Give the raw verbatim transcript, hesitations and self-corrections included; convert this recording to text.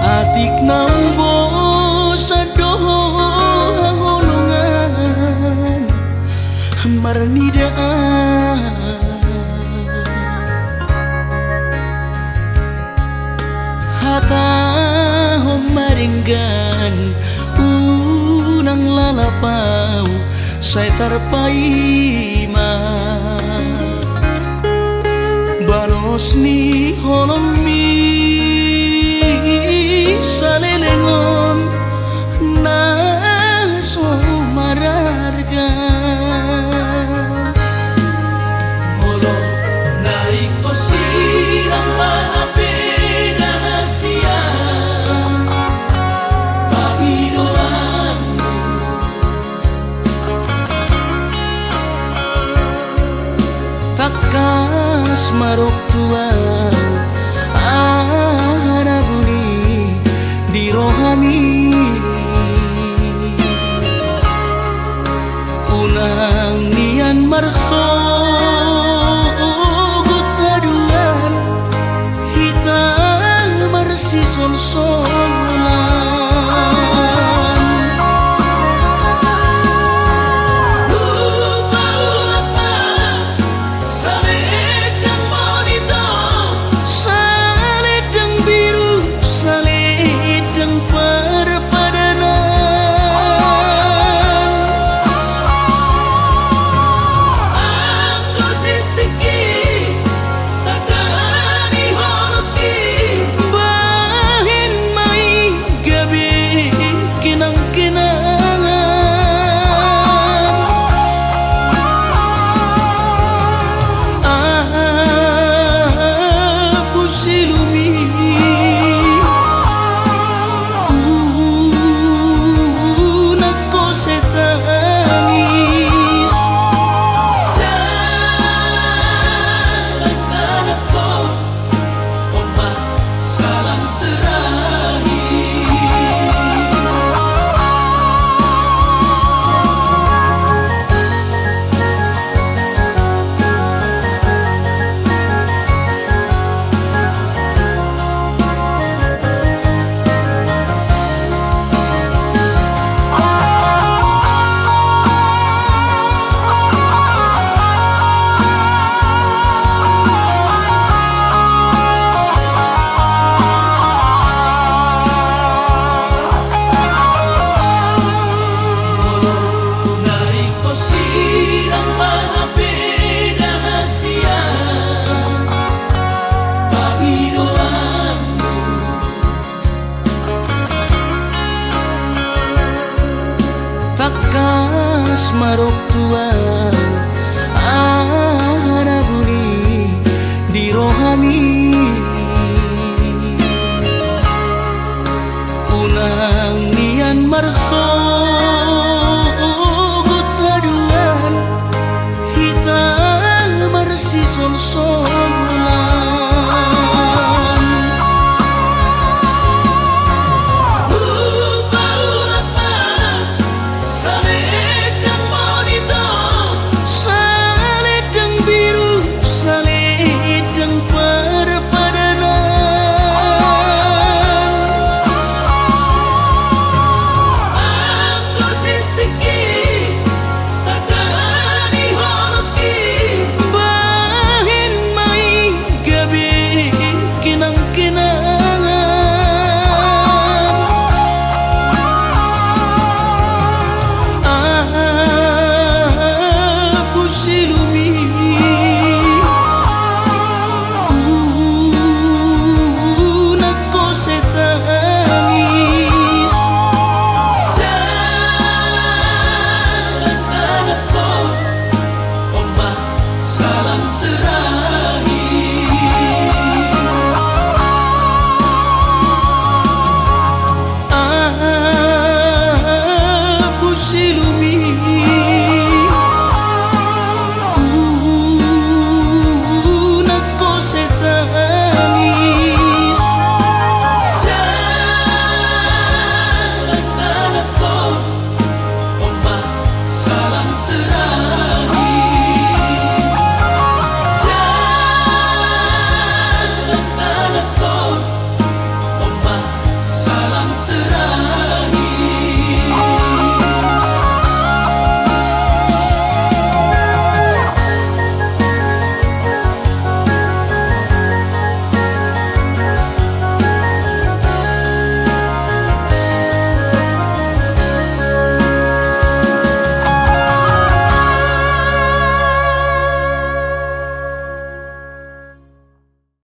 Atik naung bosan do ho haholongan marnida. Hatahon ma denggan, unang lalap ahu sai tarpaima. Balos ni holongmi saleleng on na so mararga. Molo na ingkon sirang ma hape da hasian pangidoanmu, tangkas ma dok tu ahu aha na buni di rohami. Unang nian marsogot haduan hita marsisonsonan. Lupa ulapa, salendang monitor, salendang biru, salendang parpadanan. Anggo titikki tanda ni holongki, bahen ma i gabe kenang-kenangan. Ahu silumi unang kose tangis. Jalan tanganku, ombak salam terakhir. Tangkas ma dok tu ahu aha na buni di rohami. Unang nian marso